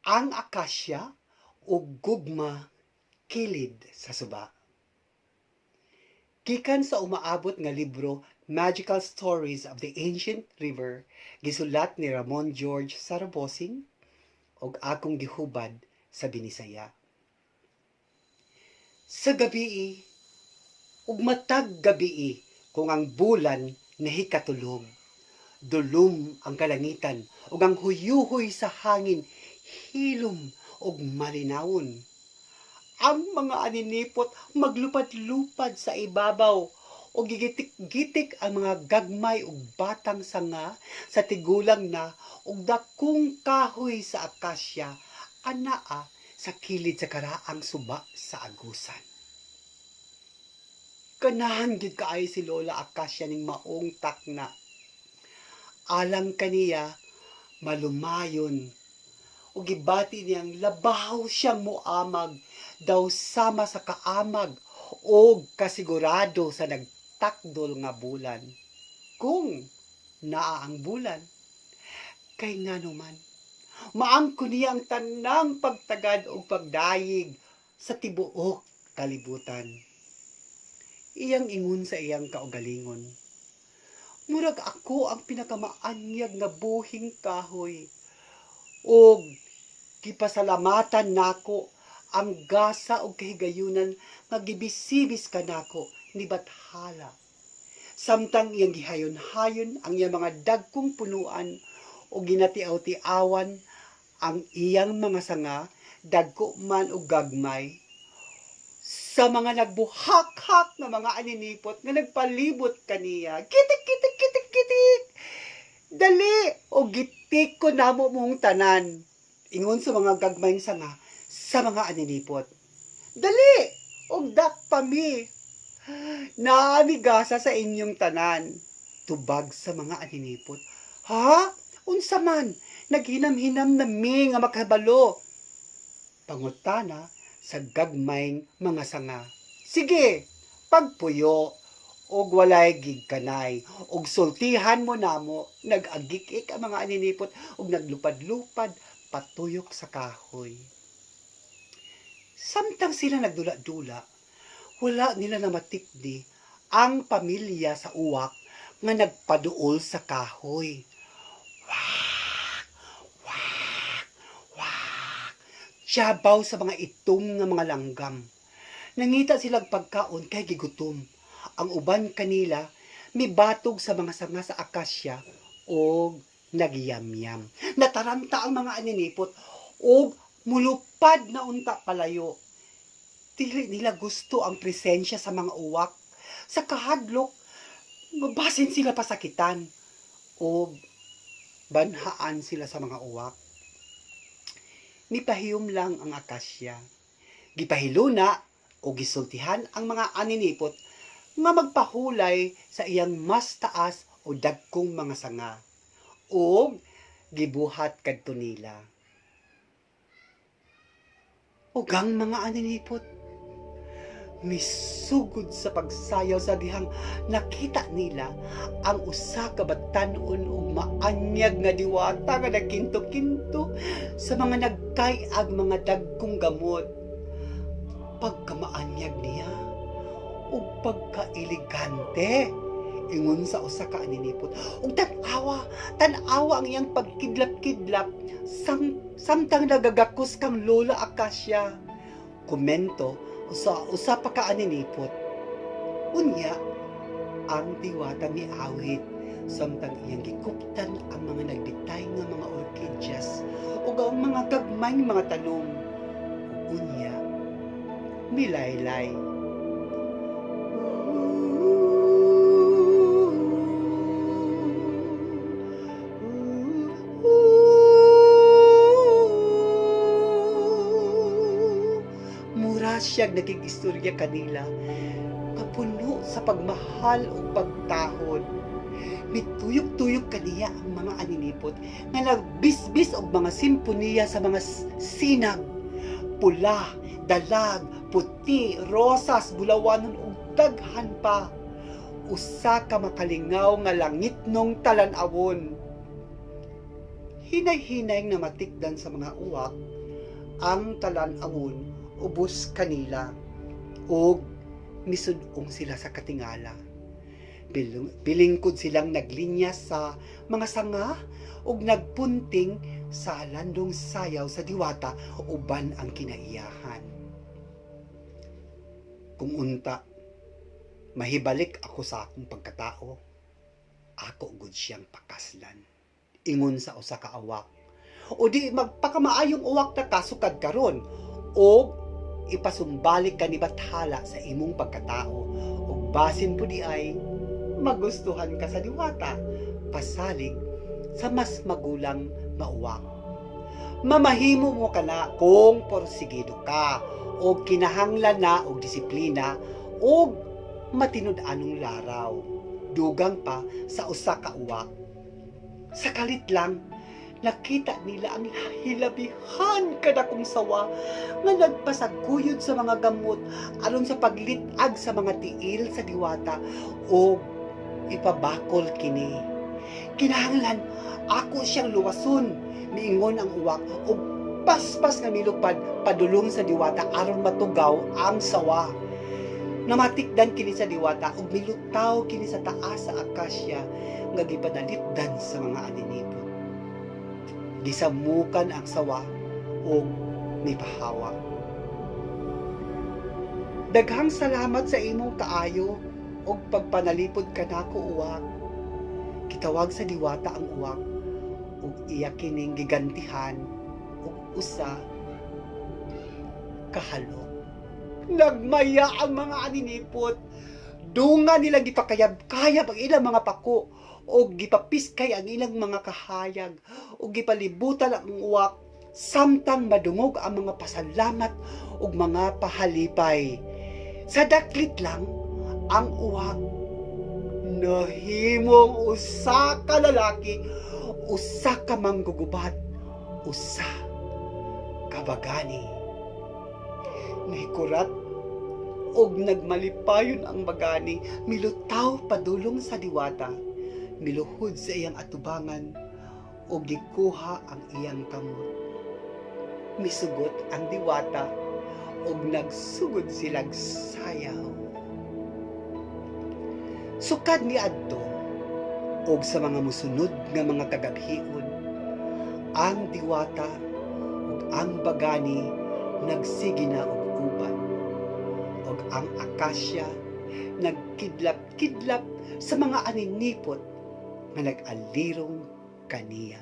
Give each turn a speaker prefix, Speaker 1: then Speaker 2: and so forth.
Speaker 1: Ang akasya ug gugma kilid sa suba. Gikan sa umaabot nga libro Magical Stories of the Ancient River, gisulat ni Ramon George Sarabosing ug akong gihubad sa Binisaya. Sa gabii, ug matag gabii, kung ang bulan nahikatulog, dulom ang kalangitan ug ang huyuhoy sa hangin hilom ug malinawon. Ang mga aninipot maglupad-lupad sa ibabaw ug gigitik-gitik ang mga gagmay ug batang sanga sa tigulang na ug dakong kahoy sa akasya anaa sa kilid sa karaang suba sa Agusan. Ganahan gyud kaayo si Lola Akasya ning maong takna. Alang kaniya, malumayon ug gibati niyang labaw siyang muamag daw sama sa kaamag og kasigurado sa nagtakdol nga bulan. Kung naa ang bulan, kay ngano man, maangkon niya ang tanang pagtagad ug pagdayig sa tibuok kalibutan. Iyang ingon sa iyang kaugalingon, "Murag ako ang pinakamaanyag nga buhing kahoy ug gipasalamatan nako ang gasa ug kahigayunan nga gibisibis kanako ni Bathala." Samtang iyang gihayon-hayon ang iyang mga dagkong punuan ug ginatiaw-tiawan ang iyang mga sanga, dagko man og gagmay, sa mga nagbuhakhak nga mga aninipot nga nagpalibot kaniya. "Kitik, kitik, kitik, kitik! Dali! O gitik ko namo mong tanan," ingon sa mga gagmayng sanga sa mga aninipot. "Dali! Og dakpa mi! Naa mi gasa sa inyong tanan," tubag sa mga aninipot. "Ha? Unsa man? Naghinam-hinam na mi nga makabalo," pangutana sa gagmayng mga sanga. "Sige, pagpuyo og walay gigkanay og sultihan mo namo." Nag-agik-ik ang mga aninipot ug naglupad-lupad patuyok sa kahoy. Samtang sila nagdula-dula, wala nila namatikdi ang pamilya sa uwak nga nagpaduol sa kahoy. Wak! Wak! Wak! Tiyabaw sa mga itom nga mga langgam. Nangita silang pagkaon kay gigutom. Ang uban kanila mibatog sa mga sanga sa akasya og nagyamyam. Nataranta ang mga aninipot og mulupad na unta palayo. Dili nila gusto ang presensya sa mga uwak. Sa kahadlok, mabasin sila pasakitan o banhaan sila sa mga uwak. Mipahiyom lang ang akasya. Gipahiluna o gisultihan ang mga aninipot nga magpahulay sa iyang mas taas o dagkong mga sanga ug gibuhat kadto nila. Ug ang mga aninipot misugod sa pagsayaw sa dihang nakita nila ang usa ka batan-on ug maanyag nga diwata nga nagkinto-kinto sa mga nagkay-ag mga dagkong gamot. "Pagkamaanyag niya ug pagkaelegante," ingon sa usa ka aninipot. "Ug tan-awa, tan-awa ang iyang pagkidlap-kidlap samtang nagagakos kang Lola Akasya," komento sa usa pa ka aninipot. Unya, ang diwata miawit samtang iyang gikuptan ang mga nagbitay nga mga orkidyas ug ang mga gagmayng mga tanom. Ug unya, milaylay. Mura siyang naging istorya kanila kapuno sa pagmahal ug pagtahod. Mituyok-tuyok kaniya ang mga aninipot nga nagbisbis og mga simponiya sa mga sinag. Pula, dalag, puti, rosas, bulawanon ug daghan pa. Usa ka makalingaw nga langitnong talan-awon. Hinay-hinay nga matikdan sa mga uwak. ang talan-awon ubos kanila ug misud-ong sila sa katingala. Bilingkod silang naglinya sa mga sanga ug nagpunting sa landong sayaw sa diwata uban ang kinaiyahan. "Kung unta mahibalik ako sa akong pagkatao, ako gud siyang pakaslan," ingon sa usa ka awak. "O di magpakamaayong uwak ta ka sukad karon og ipasumbalik ka ni Bathala sa imong pagkatao ug basin pud diay magustuhan ka sa diwata," pasalig sa mas magulang nga uwak. "Mamahimo mo kana kung porsigido ka og kinahanglan na og disiplina og matinud-anong laraw," dugang pa sa usa ka uwak. Sa kalit lang, nakita nila ang hilabihan kadakong sawa nga nagpasaguyod sa mga gamot aron sa paglit-ag sa mga tiil sa diwata o ipabakol kini. "Kinahanglan ako siyang luwason," miingon ang uwak og paspas nga milupad padulong sa diwata aron matugaw ang sawa. Namatikdan kini sa diwata ug milutaw kini sa taas sa akasya nga gipanalipdan sa mga aninipot. Gisamukan ang sawa ug mipahawa. "Daghang salamat sa imong kaayo ug pagpanalipod kanako, uwak," gitawag sa diwata ang uwak ug iya kining gigantihan og usa ka halok. Nagmaya ang mga aninipot. Dunga nila gipakayab-kayab ang ilang mga pako o gipapiskay ang ilang mga kahayag o gipalibutan ang uwak samtang madungog ang mga pasalamat ug mga pahalipay. Sa daklit lang, ang uwak nahimong usa ka lalaki, usa ka manggugubat, usa ka bagani. Nahikurat og nagmalipayon ang bagani, milutaw padulong sa diwata, miluhod sa iyang atubangan ug gikuha ang iyang kamot. Misugot ang diwata ug nagsugod silag sayaw. Sukad ni adto og sa mga musunod nga mga kagabhion, ang diwata ug ang bagani nagsige na og uban ug ang akasya nagkidlap-kidlap sa mga aninipot nga nag-alirong kaniya.